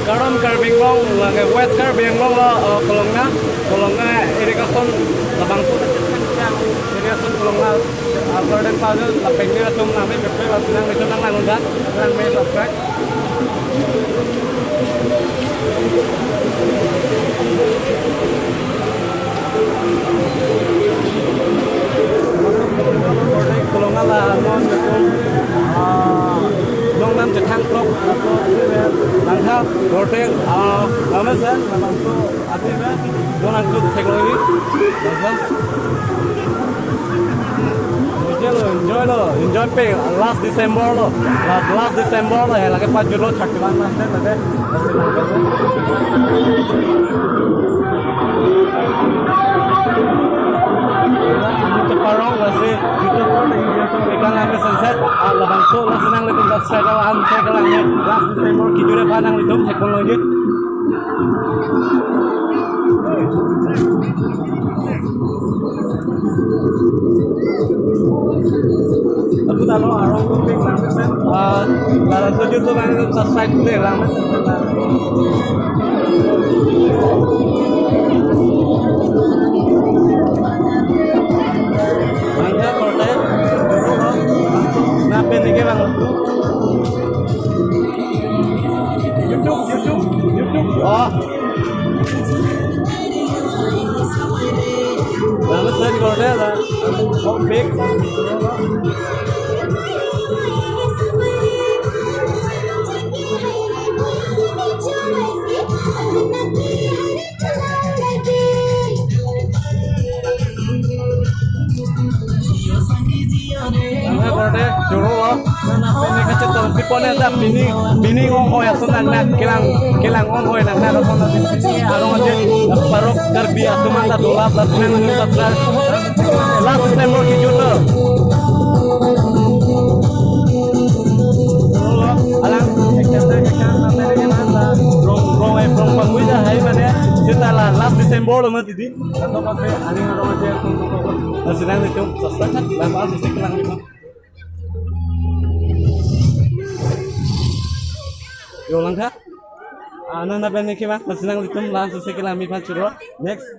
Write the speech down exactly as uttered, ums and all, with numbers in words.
Northern Karbi Anglong, lake West Karbi Anglong lo, eh, Kolongna, Kolongna irrigation labangso irrigation Kolongna, eh, garden pa jo, lapenke atum nangme pepe, laso nanglitum nanglang unja, nangme subscribe. Kolongna la non, ah, non nam chethan klok, langtha, korte, ah, name sen, nangso, ati na, non nangkut theklongji, langtha. Enjoy lo, enjoy lo, enjoy pe, last December lo, la-, last December lo, he lake pa jut lo thirty one last time lake. Parong lasi YouTube ko lagi dia tu ikan lagi sunset, ah, labangso lasi nanglitum subscribe an saya ke lagi last December kejut aphan nanglitum theklongji. Aku tak tahu, arong tu pek lang mesen. Ah, kalau setuju tu kan subscribe deh lang mesen. Mangga korte. Nah, pen ini bang. YouTube, YouTube, YouTube. Oh. Lalu saya di Korea lah. Oh, big. Nang korte joro lo. Ini kachetong pipone ta pini, pini onghoi ason nang nang kelang, kelang onghoi nang nang ason nang pini arong aje parok Karbi atum anta dola plus nang nang subscribe. Last December kejut lo. Alang, ekta ekta nang nang rong, rong, eh, rong pangui dah hai mane, seta la last December lo mati di. Laso pase aning arong aje. Lasi nanglitum subscribe, langphan susi kelang lima. Yo langtha. Anang na pen niki ma, lasi nanglitum lang susi kelang mi phan churo. Next.